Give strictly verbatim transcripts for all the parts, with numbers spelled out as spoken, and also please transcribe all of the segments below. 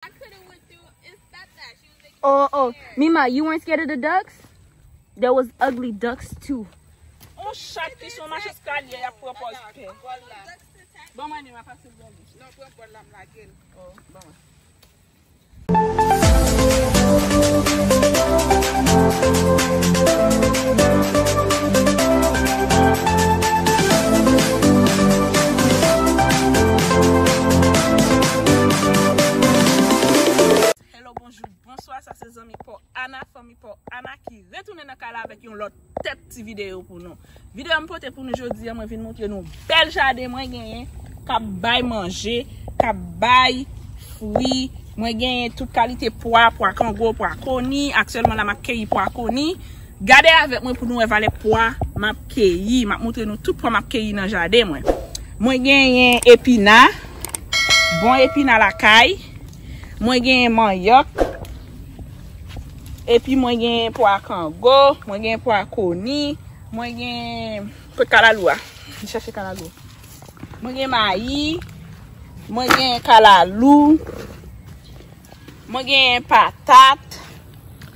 I could have went through and stopped that. She was making Oh, oh. Mima, you weren't scared of the ducks? There was ugly ducks too. On chat ki sou mache eskalye y ap pran pòz pè. Bon, mwen, m ap pase l gade. Non, pran bòl la, m lage l. Oh, bon. Hello, bonjou, bonswa, sa se zanmi pa w Ana, fanmi pa w Ana ki retounen nan kay la avèk yon lòt tèt ti videyo pou nou. Videyo m pote pou nou jodi a, mwen vin montre nou bèl jaden mwen genyen, k ap bay manje, k ap bay fwi. Mwen genyen tout kalite pwa, pwa kango, pwa koni. Aktyèlman la, m ap keyi pwa koni. Gade avèk mwen pou nou wè valè pwa m ap keyi. M ap montre nou tout pwa m ap keyi nan jaden mwen. Mwen genyen epina, bon epina lakay. Mwen genyen manyòk. Epi mwen genyen pwa kango, mwen genyen pwa koni, mwen genyen, kot kalalou a? M chache kalalou. Mwen genyen mayi, mwen genyen kalalou, mwen genyen patat,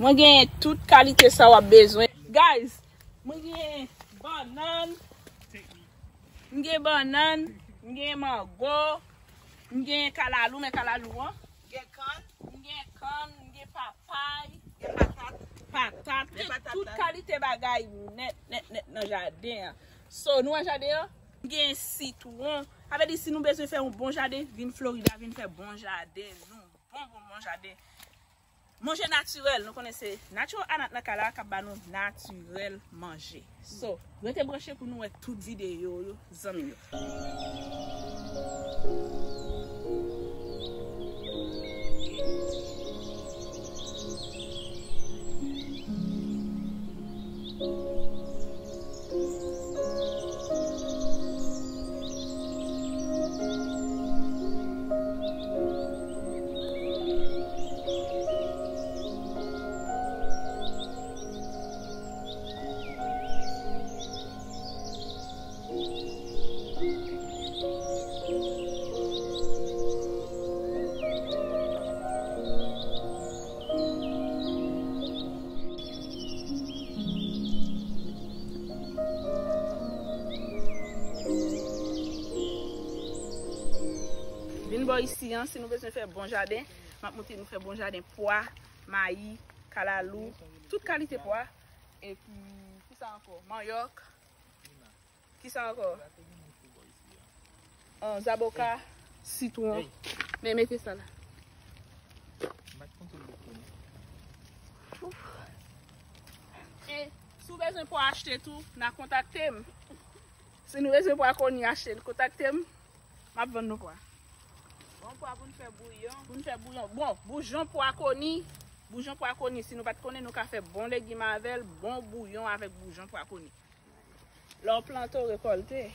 mwen genyen tout kalite sa w ap bezwen. Guys, mwen genyen bannann, m gen bannann, m gen mango, m gen kalalou, men kalalou an. Gen kann. M gen kann, m gen papay. Gen patat. Patat, gen tout kalite bagay nèt, nèt, nèt nan jaden an. So, nou wè jaden an? M gen sitwon. Sa vle di, si nou bezwen fè yon bon jaden, vin Florida, vin fè bon jaden nou. Bon, bon, bon jaden. Manje natirèl, nou konnen se Natural Ana k nan kay la k ap ba nou natirèl manje. So, rete branche pou nou wè tout videyo yo, zanmi yo. Vin bò isi an, si nou bezwen fè bon jaden, m ap montre nou fè bon jaden pwa, mayi, kalalou, tout kalite pwa. Epi, kisa ankò? Manyòk. Kisa ankò? Ah, zaboka, sitwon. Men mete sa la. Ouf. E si w bezwen pwa achte tou, na kontakte m. Si nou bezwen pwa koni achte l, kontakte m. M ap vann nou pwa. Bon pwa pou n fè bouyon. Pou n fè bouyon. Bon, boujon pwa koni. Boujon pwa koni, si nou pa t konnen, nou ka fè bon legim avè l, bon bouyon avèk boujon pwa koni. Lè w plante, w rekòlte.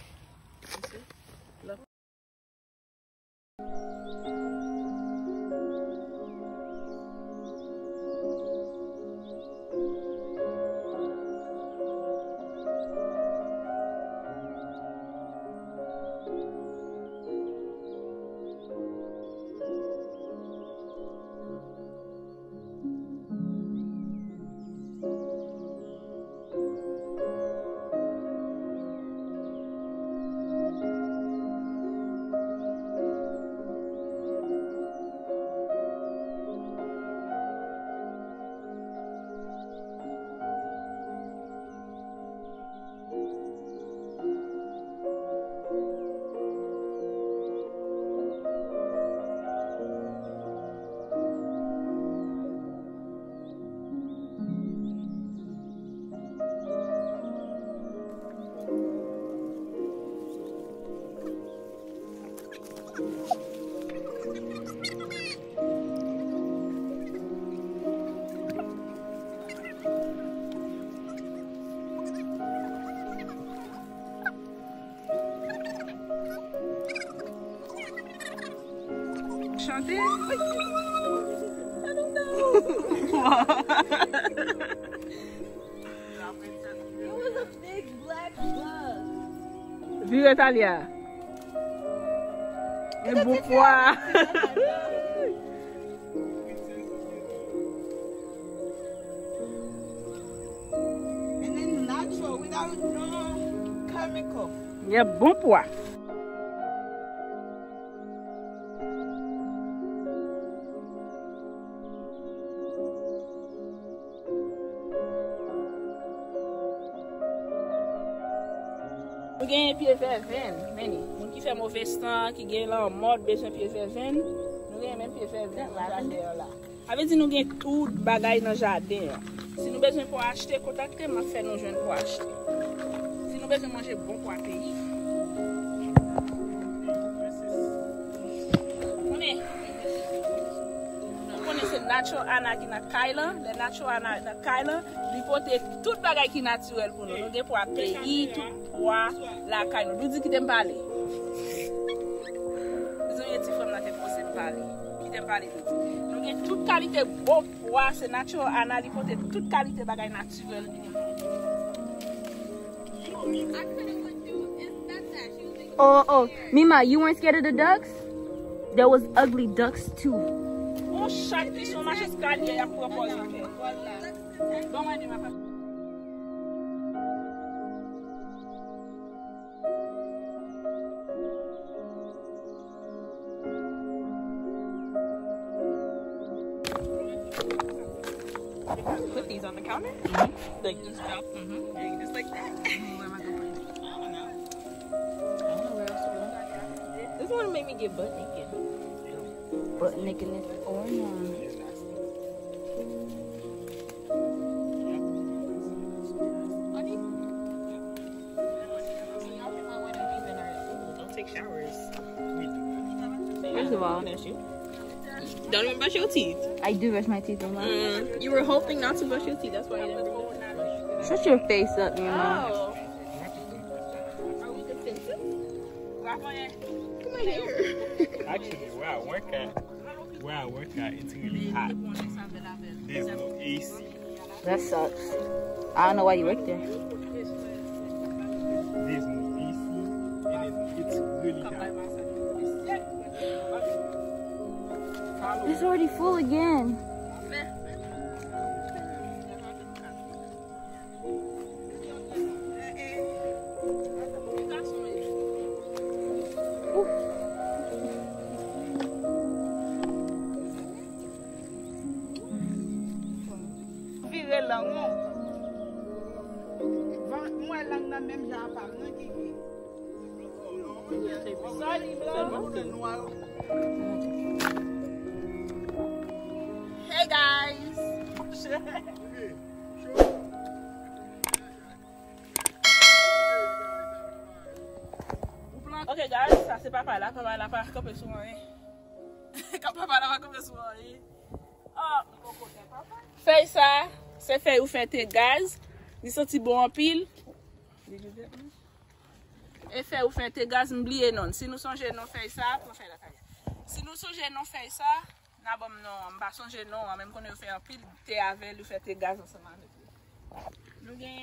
Chante. It was a big black bug. Vire Talia. E bon pwa. Gen bon pwa. Nou genyen pye vèvenn, men ni. Moun ki fè move san, ki gen lanmò, bezwen pye vèvenn. Nou genyen menm pye vèvenn nan jaden an la. Sa vle di nou gen tout bagay nan jaden an. Si nou bezwen pwa achte, kontakte m, m ap fè nou jwenn pwa achte. Si nou bezwen manje bon pwa peyi, konnen, konnen se Natural Ana ki nan kay lan. Lè Natural Ana nan kay lan, li pote tout bagay ki natirèl pou nou. Nou gen pwa peyi, tout pwa lakay nou. Doudi, kite m pale. Mezanmi, ti frè m nan te poze m pale. Kite m pale, Doudi. Nou gen tout kalite bon pwa, se Natural Ana, li pote tout kalite bagay natirèl. Oh, oh, Mima, you weren't scared of the ducks? There was ugly ducks too. On chat ki sou mache eskalye y ap pran pòz. Bon, mwen di m ap Put these on the counter. Like, just drop. Mm-hmm. Just like that. Where am I going? I don't know. I don't know where else to go. This one make me get butt naked. Butt naked is on. Don't take showers. First of all, don't even brush your teeth. I do brush my teeth, Mama. Mm, you were hoping not to brush your teeth. That's why you didn't brush. Shut your face up, Mima. Oh. Are we defensive? Come right here. Actually, where I work at, where I work at, it's really hot. There's no A C. That sucks. I don't know why you work there. There's no A C, and it, it's really hot. It's already full again. Vire lang ou. Van- M wè lang nan menm jan a pa m nan, Gigi. Sa li blan. Hey guys! Ok guys, sa se papay la, papay la pa kanpe sou anyen. Papa la pa kanpe sou anyen. Ah, fèy sa, se fèy ou fè te gaz. Li santi bon anpil. E fèy ou fè te gaz, m bliye non. Si nou sonje non fèy sa, pran fèy la kaya. Si nou sonje non fèy sa, n a ban m non an. M pa sonje non an, men m konnen yo fè anpil te avè l, yo fè te gaz ansanm avèk li. Nou gen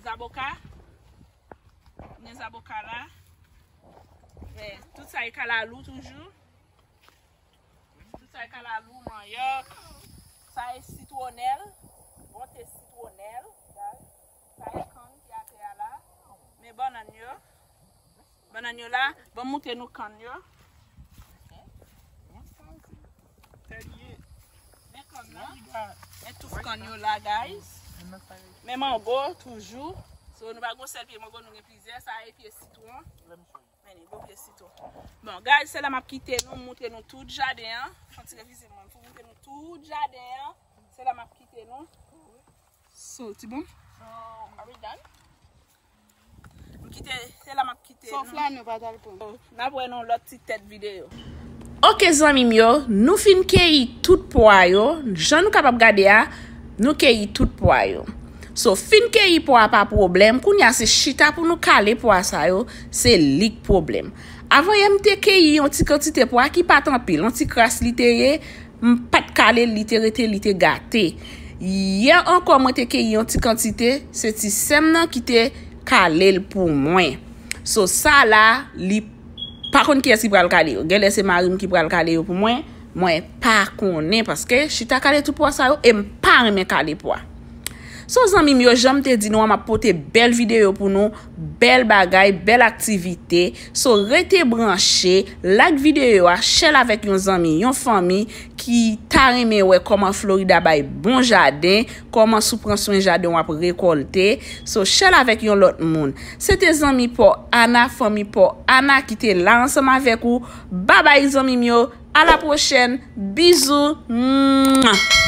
zaboka. Nou gen zaboka la. Men, tout sa e kalalou toujou. Tout sa e kalalou, manyòk. Sa e sitwonèl. Bon te sitwonèl. Gad. Sa e kann ki atè a la. Men bannann yo. Bannann yo la. Ban m montre nou kann yo. Men kann nan. Men touf kann yo la, guys. Men mango, toujou. So, nou pa gon sèl pye mango, nou gen plizyè. Sa e pye sitwon. Men li bon pye sitwon. Bon, guys, se la m ap kite nou, m montre nou tout jaden an. Fè yon ti revize mwen, m montre nou tout jaden an. Se la m ap kite nou. So, ti bon? So, are we done? M kite, se la m ap kite nou. Sof la nou pa t al pran. N ap wè nan lòt ti tèt videyo. Ok zanmi m yo, nou fin keyi tout pwa yo, jan nou kapab gade a, nou keyi tout pwa yo. So, fin keyi pwa pa pwoblèm, kounye a se chita pou nou kale pwa sa yo, se li k pwoblèm. Avan yè m te keyi yon ti kantite pwa ki pa t anpil, yon ti kras li te ye, m pa t kale l, li te rete, li te gate. Yè ankò mwen te keyi yon ti kantite, se ti sè m nan ki te kale l pou mwen. So, sa la, li pa konn kiyès ki pral kale yo. Genlè se mari m ki pral kale yo pou mwen. Mwen pa konnen paske chita kale tout pwa sa yo e m pa renmen kale pwa. So zanmi m yo, jan m te di nou an, m ap pote bèl videyo pou nou, bèl bagay, bèl aktivite. So rete branche, like videyo a, share l avèk yon zanmi, yon fanmi ki ta renmen wè kòman Florida bay bon jaden, kòman si w pran swen jaden w ap rekòlte. So share l avèk yon lòt moun. Se te zanmi pa w Ana, fanmi pa w Ana ki te la ansanm avèk ou. Babay zanmi m yo, a la pwochèn, bizou. Mwah.